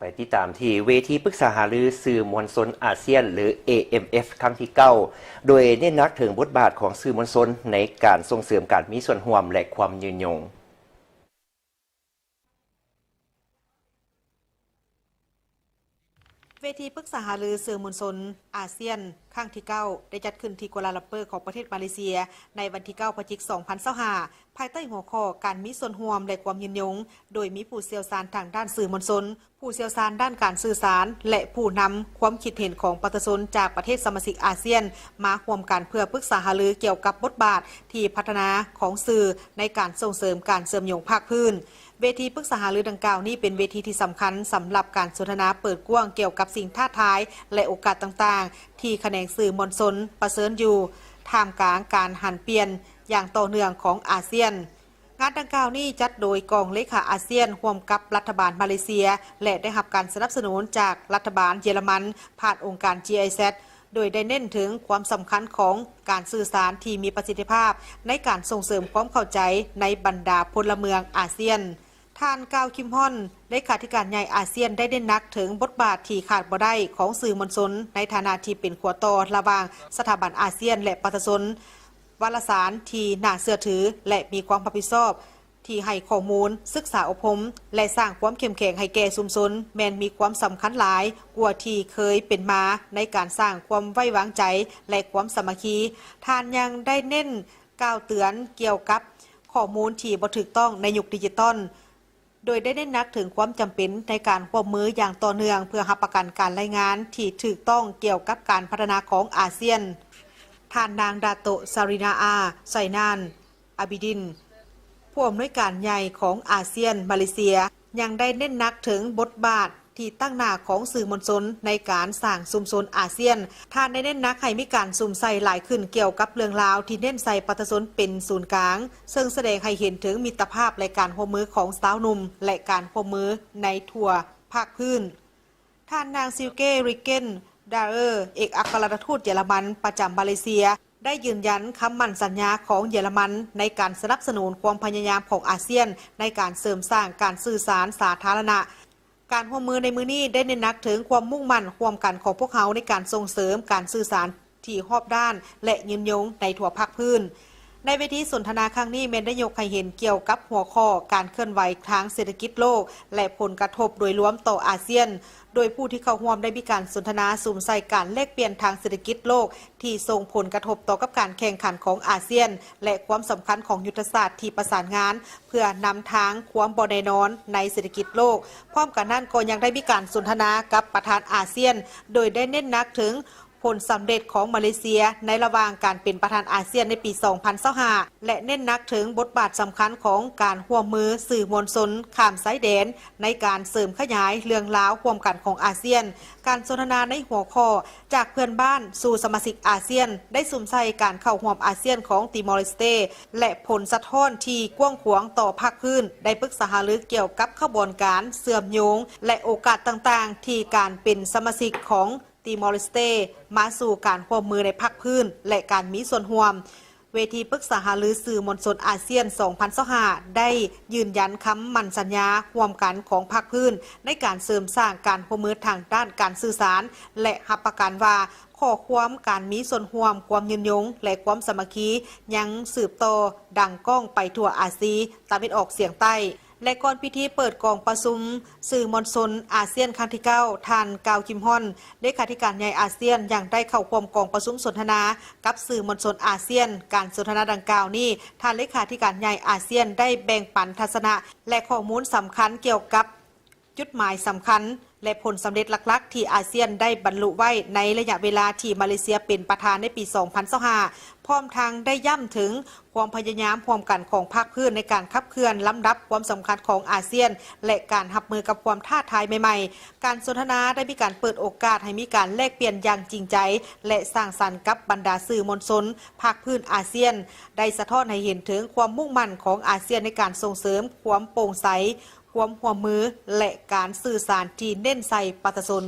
ໄປຕິດຕາມທີ່ເວທີປຶກສາຫາລືສື່ມວນຊົນອາຊຽນ ຫຼື ເອເອັມເອັຟ ຄັ້ງທີເກົ້າ ໂດຍເນັ້ນໜັກເຖິງບົດບາດຂອງສື່ມວນຊົນໃນການສົ່ງເສີມການມີສ່ວນຮ່ວມ ແລະ ຄວາມຍືນຍົງ. ເວທີປຶກສາຫາລືສື່ມວນຊົນອາຊຽນຄັ້ງທີເກົ້າ ໄດ້ຈັດຂຶ້ນທີ່ກົວລາລັມເປີຂອງປະເທດມາເລເຊຍ ໃນວັນທີເກົ້າ ພະຈິກ ສອງພັນຊາວຫ້າ ພາຍໃຕ້ຫົວຂໍ້ການມີສ່ວນຮ່ວມ ແລະ ຄວາມຍືນຍົງ ໂດຍມີຜູ້ຊ່ຽວຊານທາງດ້ານສື່ມວນຊົນ, ຜູ້ຊ່ຽວຊານດ້ານການສື່ສານ ແລະ ຜູ້ນຳຄວາມຄິດເຫັນຂອງປະຊາຊົນຈາກປະເທດສະມາຊິກອາຊຽນ ມາຮ່ວມກັນເພື່ອປຶກສາຫາລືກ່ຽວກັບບົດບາດທີ່ພັດທະນາຂອງສື່ໃນການສົ່ງເສີມການເຊື່ອມໂຍງພາກພື້ນ. ເວທີປຶກສາຫາລືດັ່ງກ່າວນີ້ເປັນເວທີທີ່ສຳຄັນສຳລັບການສົນທະນາເປີດກວ້າງກ່ຽວກັບສິ່ງທ້າທາຍ ແລະ ໂອກາດຕ່າງໆ ທີ່ຂະແໜງສື່ມວນຊົນປະເຊີນຢູ່ ທ່າມກາງການຫັນປ່ຽນຢ່າງຕໍ່ເນື່ອງຂອງອາຊຽນ. ງານດັ່ງກ່າວນີ້ຈັດໂດຍກອງເລຂາອາຊຽນຮ່ວມກັບລັດຖະບານມາເລເຊຍ ແລະ ໄດ້ຮັບການສະໜັບສະໜູນຈາກລັດຖະບານເຢຍລະມັນ ຜ່ານອົງການ ຈີໄອແຊັດ ໂດຍໄດ້ເນັ້ນເຖິງຄວາມສຳຄັນຂອງການສື່ສານທີ່ມີປະສິດທິພາບໃນການສົ່ງເສີມຄວາມເຂົ້າໃຈໃນບັນດາພົນລະເມືອງອາຊຽນ. ທ່ານ ກາວ ຄິມຮອນ ເລຂາທິການໃຫຍ່ອາຊຽນ ໄດ້ເນັ້ນໜັກເຖິງບົດບາດທີ່ຂາດບໍ່ໄດ້ຂອງສື່ມວນຊົນ ໃນຖານະທີ່ເປັນຂົວຕໍ່ລະຫວ່າງສະຖາບັນອາຊຽນ ແລະ ປະຊາຊົນ, ວາລະສານທີ່ໜ້າເຊື່ອຖື ແລະ ມີຄວາມຮັບຜິດຊອບ ທີ່ໃຫ້ຂໍ້ມູນ, ສຶກສາອົບຮົມ ແລະ ສ້າງຄວາມເຂັ້ມແຂງໃຫ້ແກ່ຊຸມຊົນ ແມ່ນມີຄວາມສຳຄັນຫຼາຍກວ່າທີ່ເຄີຍເປັນມາ ໃນການສ້າງຄວາມໄວ້ວາງໃຈ ແລະ ຄວາມສາມັກຄີ. ທ່ານຍັງໄດ້ເນັ້ນກ່າວເຕືອນກ່ຽວກັບຂໍ້ມູນທີ່ບໍ່ຖືກຕ້ອງໃນຍຸກດິຈິຕອນ, ໂດຍໄດ້ເນັ້ນໜັກເຖິງຄວາມຈຳເປັນໃນການຮ່ວມມືຢ່າງຕໍ່ເນື່ອງ ເພື່ອຮັບປະກັນການລາຍງານທີ່ຖືກຕ້ອງກ່ຽວກັບການພັດທະນາຂອງອາຊຽນ. ທ່ານນາງ ດາໂຕະ ຊາຣີນາອາ ໄຊນານ ອາບິດິນ ຜູ້ອຳນວຍການໃຫຍ່ຂອງອາຊຽນມາເລເຊຍ ຍັງໄດ້ເນັ້ນໜັກເຖິງບົດບາດທີ່ຕັ້ງໜ້າຂອງສື່ມວນຊົນໃນການສ້າງຊຸມຊົນອາຊຽນ. ທ່ານໄດ້ເນັ້ນໜັກໃຫ້ມີການສຸມໃສ່ຫຼາຍຂຶ້ນກ່ຽວກັບເລື່ອງລາວທີ່ເນັ້ນໃສ່ປະຊາຊົນເປັນສູນກາງ, ເຊິ່ງສະແດງໃຫ້ເຫັນເຖິງມິດຕະພາບ ແລະ ການຮ່ວມມືຂອງຊາວໜຸ່ມ ແລະ ການຮ່ວມມືໃນທົ່ວພາກພື້ນ. ທ່ານນາງ ຊິວເກ ຣິກເກັນ ດາເອີ ເອກອັກຄະລັດຖະທູດເຢຍລະມັນປະຈຳມາເລເຊຍ ໄດ້ຢືນຢັນຄຳໝັ້ນສັນຍາຂອງເຢຍລະມັນໃນການສະໜັບສະໜູນຄວາມພະຍາຍາມຂອງອາຊຽນໃນການເສີມສ້າງການສື່ສານສາທາລະນະ. ການຮ່ວມມືໃນມື້ນີ້ໄດ້ເນັ້ນໜັກເຖິງຄວາມມຸ່ງໝັ້ນຮ່ວມກັນຂອງພວກເຮົາໃນການສົ່ງເສີມການສື່ສານທີ່ຮອບດ້ານ ແລະ ຍືນຍົງໃນທົ່ວພາກພື້ນ. ໃນເວທີສົນທະນາຄັ້ງນີ້ແມ່ນໄດ້ຍົກໃຫ້ເຫັນກ່ຽວກັບຫົວຂໍ້ການເຄື່ອນໄຫວທາງເສດຖະກິດໂລກ ແລະ ຜົນກະທົບໂດຍລວມຕໍ່ອາຊຽນ, ໂດຍຜູ້ທີ່ເຂົ້າຮ່ວມໄດ້ມີການສົນທະນາສຸມໃສ່ການແລກປ່ຽນທາງເສດຖະກິດໂລກທີ່ສົ່ງຜົນກະທົບຕໍ່ກັບການແຂ່ງຂັນຂອງອາຊຽນ ແລະ ຄວາມສຳຄັນຂອງຍຸດທະສາດທີ່ປະສານງານເພື່ອນຳທາງຄວາມບໍ່ແນ່ນອນໃນເສດຖະກິດໂລກ. ພ້ອມກັນນັ້ນກໍຍັງໄດ້ມີການສົນທະນາກັບປະທານອາຊຽນ ໂດຍໄດ້ເນັ້ນໜັກເຖິງ ຜົນສຳເລັດຂອງມາເລເຊຍໃນລະຫວ່າງການເປັນປະທານອາຊຽນໃນປີສອງພັນຊາວຫ້າ ແລະ ເນັ້ນໜັກເຖິງບົດບາດສຳຄັນຂອງການຮ່ວມມືສື່ມວນຊົນຂ້າມຊາຍແດນ ໃນການເສີມຂະຫຍາຍເລື່ອງລາວຮ່ວມກັນຂອງອາຊຽນ. ການສົນທະນາໃນຫົວຂໍ້ ຈາກເພື່ອນບ້ານສູ່ສະມາຊິກອາຊຽນ ໄດ້ສຸມໃສ່ການເຂົ້າຮ່ວມອາຊຽນຂອງຕີມໍເລສເຕ ແລະ ຜົນສະທ້ອນທີ່ກວ້າງຂວາງຕໍ່ພາກພື້ນ, ໄດ້ປຶກສາຫາລືກ່ຽວກັບຂະບວນການເຊື່ອມໂຍງ ແລະ ໂອກາດຕ່າງໆ ທີ່ການເປັນສະມາຊິກຂອງ ຕີມໍເລສເຕ ມາສູ່ການຮ່ວມມືໃນພາກພື້ນ ແລະ ການມີສ່ວນຮ່ວມ. ເວທີປຶກສາຫາລືສື່ມວນຊົນອາຊຽນສອງພັນຊາວຫ້າ ໄດ້ຢືນຢັນຄຳໝັ້ນສັນຍາຮ່ວມກັນຂອງພາກພື້ນ ໃນການເສີມສ້າງການຮ່ວມມືທາງດ້ານການສື່ສານ ແລະ ຮັບປະກັນວ່າ ຂໍ້ຄວາມການມີສ່ວນຮ່ວມ, ຄວາມຍືນຍົງ ແລະ ຄວາມສາມັກຄີ ຍັງສືບຕໍ່ດັງກ້ອງໄປທົ່ວອາຊີຕາເວັນອອກສຽງໃຕ້. ແລະ ກ່ອນພິທີເປີດກອງປະຊຸມສື່ມວນຊົນອາຊຽນຄັ້ງທີເກົ້າ ທ່ານ ກາວ ຄິມຮອນ ເລຂາທິການໃຫຍ່ອາຊຽນ ຍັງໄດ້ເຂົ້າຮ່ວມກອງປະຊຸມສົນທະນາກັບສື່ມວນຊົນອາຊຽນ. ການສົນທະນາດັ່ງກ່າວນີ້ ທ່ານເລຂາທິການໃຫຍ່ອາຊຽນ ໄດ້ແບ່ງປັນທັດສະນະ ແລະ ຂໍ້ມູນສຳຄັນກ່ຽວກັບ ຈຸດໝາຍສຳຄັນ ແລະ ຜົນສຳເລັດຫຼັກໆ ທີ່ອາຊຽນໄດ້ບັນລຸໄວ້ໃນໄລຍະເວລາທີ່ມາເລເຊຍເປັນປະທານໃນປີສອງພັນຊາວຫ້າ ພ້ອມທັງໄດ້ຢ້ຳເຖິງຄວາມພະຍາຍາມຮ່ວມກັນຂອງພາກພື້ນໃນການຂັບເຄື່ອນລຳດັບຄວາມສຳຄັນຂອງອາຊຽນ ແລະ ການຮັບມືກັບຄວາມທ້າທາຍໃໝ່ໆ. ການສົນທະນາໄດ້ມີການເປີດໂອກາດໃຫ້ມີການແລກປ່ຽນຢ່າງຈິງໃຈ ແລະ ສ້າງສັນກັບບັນດາສື່ມວນຊົນພາກພື້ນອາຊຽນ, ໄດ້ສະທ້ອນໃຫ້ເຫັນເຖິງຄວາມມຸ່ງໝັ້ນຂອງອາຊຽນໃນການສົ່ງເສີມຄວາມໂປ່ງໃສ, ຄວາມຮ່ວມມື ແລະ ການສື່ສານທີ່ເນັ້ນໃສ່ປະຊາຊົນ.